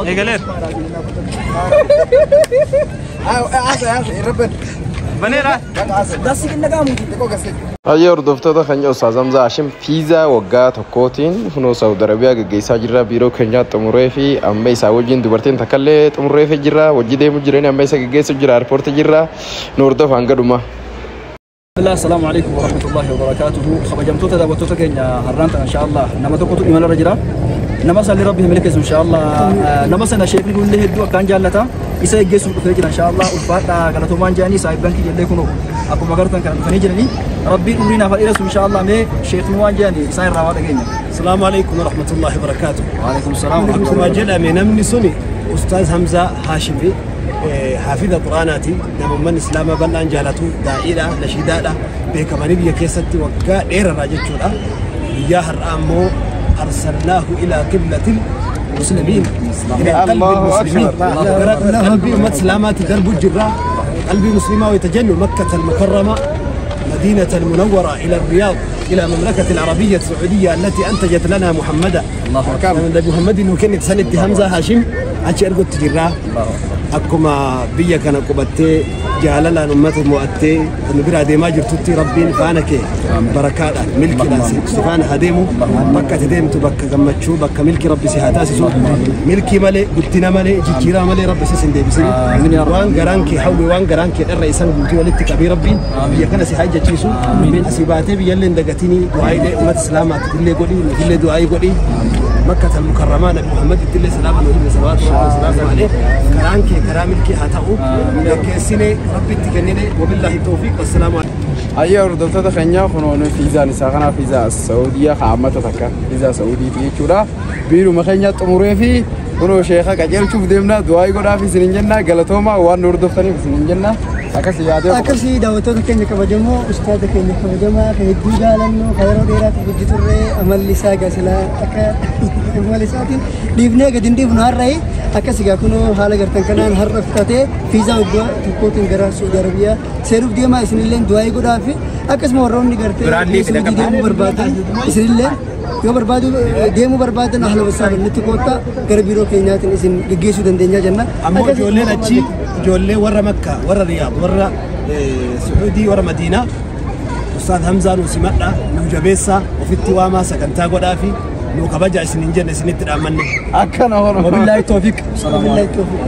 Eegaleer. Baneera. Hayyee hordoftoota keenya, Ustaaz Hamzaa Hashim fiizaa waggaa tokkootiin kunoo Saawud Arabiyaa gaggeessaa jirra. Biiroo keenyaa xumuree fi amma isaa wajjin dubartiin takka illee xumuree fi jirra. Wajji deemu jiranii amma isa gaggeessu jira, airpoortii jirra. Nu hordofaan gadhuma. الله السلام عليكم ورحمة الله وبركاته. Kabajamtoota daawwattoota keenya, har'aan tana insha Allah nama tokkotu imalarra jira. Nama salli rabbi milkeessu insha Allah. Nama sana sheekni kunillee hedduu akkaan jaallata. Isa eeggeessuuf dhufee jira insha Allah. Ulfaadha, galatoomaan jedhanii saahibban kiyyallee kunoo akkuma agartan kana dhufanii jiranii. Rabbiin umrii naaf haa dheeressu insha Allah. Mee sheekni waan jedhani isaan irraa waa dhageenya. السلام عليكم ورحمة الله وبركاته. وعليكم السلام ورحمة Akkuma الله. Jedhame, namni suni Ustaaz Hamzaa Haashimi, haafiza Quraanaati. Namummaan Islaamaa bal'aan jaalatu, daa'iidha, nashiidaadha, beekamanii biyya keessatti waggaa dheerarraa jechuudha. Guyyaa har'aa ammoo أرسلناه إلى قبلة المسلمين، إلى قلب المسلمين، قلبي أمة إسلامات درب الجرة، قلبي مسلمة ويتجن مكة المكرمة، مدينة المنورة، إلى الرياض، إلى مملكة العربية السعودية التي أنتجت لنا محمدا. الله أكبر. النبي محمد إنه كانت سنة همزة هاشم achi ergutti jirra. Akkuma biyya kana qubattee jaalalaan ummata mo'attee nu bira adeemaa jirtutti, rabbiin faana kee barakaadhaan milkiidhaan si faana haa deemu. Bakka ati deemtu bakka gammachuu, bakka milki rabbi si haa taasisu. Milkii malee, guddina malee, jijjiiraa malee rabbi si hin deebisin. Waan garaan kee hawwe, waan garaan kee dharra isan guutuu walitti qabee rabbiin biyya kana si haa ijjachiisu. Asii baatee biyyallee hin dagatinii, du'aayilee ummata islaamaatiif illee godhi, nuufillee du'aayii godhi. مكة المكرمة نبي محمد illee سلام عليه، صلوات الله وسلامه عليه. Karaan kee karaa milkii haa ta'u. Keessine rabbitti kennine. وبالله التوفيق والسلام عليكم. Hayyee hordoftoota keenya, kunoo fiizaan isaa kana, fiizaa Saawudiyaa haammata takka, fiizaa Saawudiiti jechuudha. Biiruma keenya xumuree fi kunoo sheeka qajeelchuuf deemna. Du'aa godhaaf isinin jenna. Galatoomaa, waan nu hordoftaniif isinin jenna. Akkas yaadee. Akkasii daawwattoota keenya kabajamoo, ustaaza keenya kabajamaa kan hedduu jaalannu, kan yeroo dheeraatiif hojii turre, amalli isaa egaa akka amala isaatiin dhiifnee gadi hin dhiifnu. Har'a'e akkas egaa kunoo haala gartan kanaan har'a fudhatee fiizaa waggaa tokkootiin gara Saudi Arabiyaa seenuuf deemaa. Isinillee du'aa'ii godhaa fi akkasuma warroonni gartee Saudii deemuu barbaadan, isinillee yoo barbaadu deemuu barbaadan, ahla wasaalan nutti koottaa, gara biiroo keenyaatiin isin geggeessuu dandeenya jenna. Ammoo ijoolleen achi, ijoollee warra Makkaa, warra Riyaad, warra Sucuudii, warra Madiinaa, Ustaad Hamzaa nu simadha, nu jabeessaa, ofitti waamaa, sagantaa godhaa fi nu kabaja isinin jenne, isinitti dhaammanne. Akkana hono. وبالله التوفيق. وبالله التوفيق.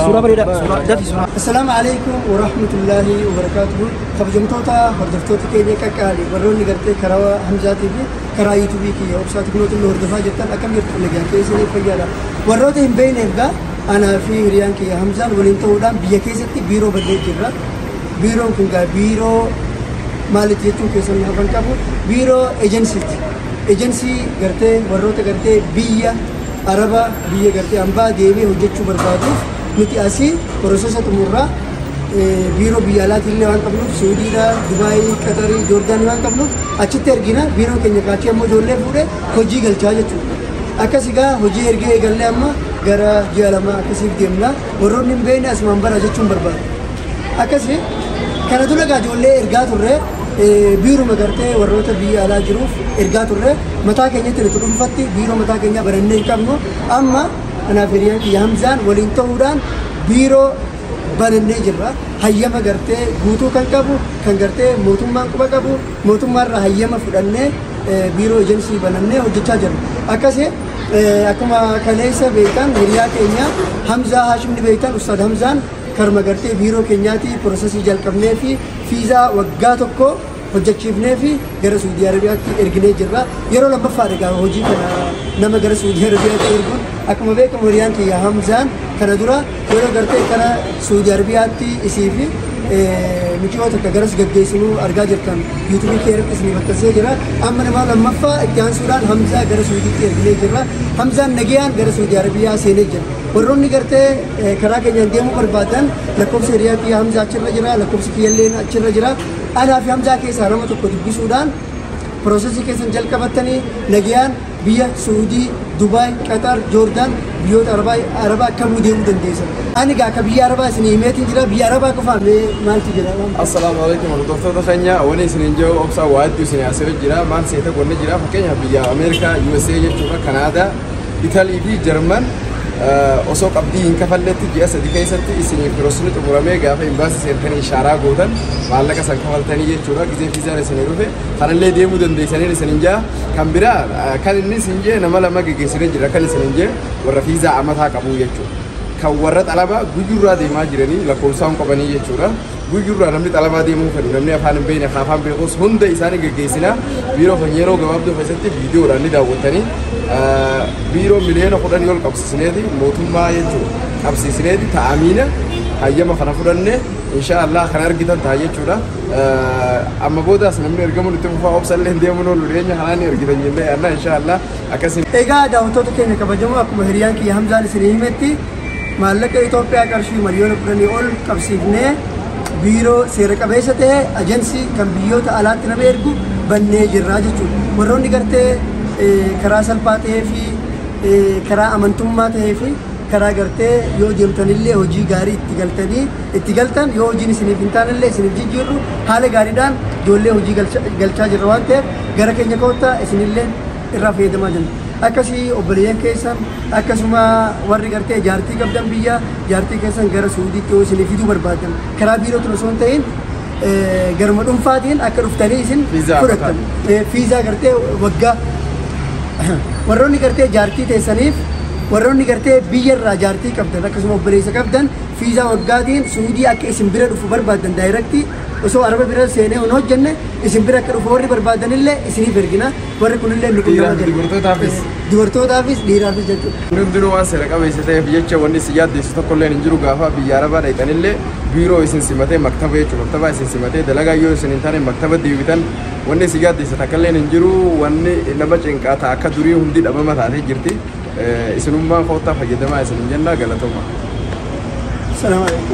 Suuraa bareedaa, suuraa dafi suuraa. السلام عليكم ورحمة الله وبركاته. Kabajamtoota hordoftoota keenya qaqqaalii, warroonni gartee karaa Hamzaatii fi karaa yuutuubii kiyya Obsaa Tiknootiin nu hordofaa jirtan, akkam jirtu? Nagaan keessanii fayyaadha? Warroota hin beekneef gaa, anaa fi hiriyaan kiyya Hamzaan waliin ta'uudhaan biyya keessatti biiroo bannee jirra. Biiroon kun gaa biiroo maalitti jechuun keessan hafan qabu, biiroo ejensiiti. Ejensii gartee warroota gartee biyya Araba, biyya gartee hambaa deemee hojjechuu barbaaduuf nuti asii processa xumurraa. Biiroo biyya alaatiin waan qabnuuf, Suudiidha, Dubaayii, Qatarii, Joordaanii waan qabnuuf achitti ergina. Biiroon keenya kaachii ammoo ijoollee fuudhee hojii galchaa jechuudha. Akkas egaa hojii ergee eegallee amma gara ji'a 2 akkasiif deemna. Warroonni hin beekne asumaan bara jechuun barbaada. Akkasi kana dura egaa ijoollee ergaa turre, biiruma gartee warroota biyya alaa jiruuf ergaa turre. Mataa keenyatti nuti dhuunfatti biiroo mataa keenyaa barannee hin qabnu. Amma anaaf hiriyaan kiyya Hamzaan waliin ta'uudhaan biiroo banannee jirra. Hayyama gartee guutuu kan qabu, kan gartee mootummaan quba qabu, mootummaarraa hayyama fudhannee biiroo ejensii banannee hojjechaa jirra. Akkasi akkuma kaleessa beektan, hiriyaa keenya Hamzaa Haashimni beektan, Ustaad Hamzaan karma gartee biiroo keenyaati processii jalqabnee fi fiizaa waggaa tokko hojjechiifnee fi gara Suudii Arabiyaatti erginee jirra. Yeroo lammaffaadha egaa hojii kana nama gara Suudii Arabiyaatti erguun. Akkuma beekamu hiriyaan kiyya Hamzaan kana dura yeroo gartee kana Suudii Arabiyaatti isii fi mucayyoo takka garas gaggeessinuu argaa jirtan, yuutuubii kee irratti isinii maxxansee jira. Amma nama lammaffaa itti aansuudhaan Hamzaa gara Suudiitti erginee jirra. Hamzaan nagayaan gara Suudii Arabiyaa seenee jira. Warroonni gartee karaa keenyaan deemuu barbaadan, lakkoofsa hiriyaa kiyya Hamzaa achirra jira, lakkoofsi kiyyalleen achirra jira. Anaa fi Hamzaa keessaa nama tokko dubbisuudhaan processii keessan jalqabattanii nagayaan biyya Suudii Dubaay, Qatar, Joordaan biyyoota Arabaa kamuu deemuu dandeessan. Ani gaa akka biyya Arabaa isin himeetiin jira biyya Arabaa qofaan maaltu jira? Assalaamu alaikum hordoftoota keenya wani isinin jiru obsaa waa hedduu isin haasa'u jira maal seeta qonni jira fakkeenyaaf biyya Ameerikaa USA jechuudha Kanaadaa Italii fi Jarman osoo qabdii hin kafalletti ji'a 3 keessatti isiniif firosni xumuramee gaafa imbaasii seentanii ishaaraa gootan maallaqa san kafaltanii jechuudha gizee fiizaan isinii dhufe kanallee deemuu dandeessanii isinin jaa kan biraa kan inni isin jee nama lama geggeessinee jira kan isinin jee warra fiizaa amataa qabu jechuudha. Kan warra xalabaa guyyurraa deemaa jiranii lakkoofsaan qabanii jechuudha. Guyyurraa namni xalabaa deemuu fedhu namni afaan hin beekne afaan beekus hunda isaanii geggeessinaa biiroo kan yeroo gabaabduu keessatti viidiyoodhaan ni daawwattanii biiroo miliyoona 10 ol qabsiisneeti mootummaa jechuudha qabsiisneeti ta'amiina hayyama kana fudhanne inshaallah kan argitan ta'a jechuudha. Amma boodaas namni ergamuun itti fufaa obsallee hin deemuun oolu dhiyeenya kanaan ni argitan jennee yaadna inshaallah akkasiin. Egaa daawwattoota keenya kabajamoo akkuma hiriyaan kiyya Hamzaan isin himetti maallaqa Itoophiyaa qarshii miliyoona 10 ol qabsiifnee biiroo seera qabeessa ta'e ajensii kan biyyoota alaatti nama ergu bannee jirra jechuudha. Warroonni gartee karaa salphaa ta'ee fi karaa amantummaa ta'ee fi karaa gartee yoo deemtanillee hojii gaarii itti galtanii itti galtan yoo hojiin isiniif hin taanellee isiniif jijjiirru haala gaariidhaan ijoollee hojii galchaa jirra waan ta'eef gara keenya koottaa isinillee irraa fayyadamaa jirra. Akkasii obboleeyyan keessan akkasuma warri gartee jaartii qabdan biyya jaartii keessan gara Suudiitti yoo isinii fiduu barbaadan karaa biirootiin osoo hin ta'in garuma dhuunfaatiin akka dhuftanii isin fudhattan. Fiizaa gartee waggaa warroonni gartee jaartii teessaniif warroonni gartee biyyarraa jaartii qabdan akkasuma obboleessa qabdan fiizaa waggaatiin Suudii akka isin bira dhufu barbaadan daayirektii osoo araba bira seenee hin hojjenne isin bira akka dhufu warri barbaadanillee isiniif ergina warri kunillee nu qunnama jira. Dubartootaafis. Dubartootaafis dhiiraafis jechuudha. Hundinuu waan seera qabeessa ta'eef jecha wanni si yaaddeessu tokkollee hin jiru gaafa biyya arabaa dhaqxanillee biiroo isin simatee maktaba jechuudha maktaba isin simatee dalagaa yoo isin hin taane maktaba deebitan wanni si yaaddeessa takkallee hin jiru wanni nama cinqaa ta'a akka durii hundi dhabama taatee jirti. Isinummaan koottaa fayyadamaa isin hin jenna galatooma. Salaamu alaikum.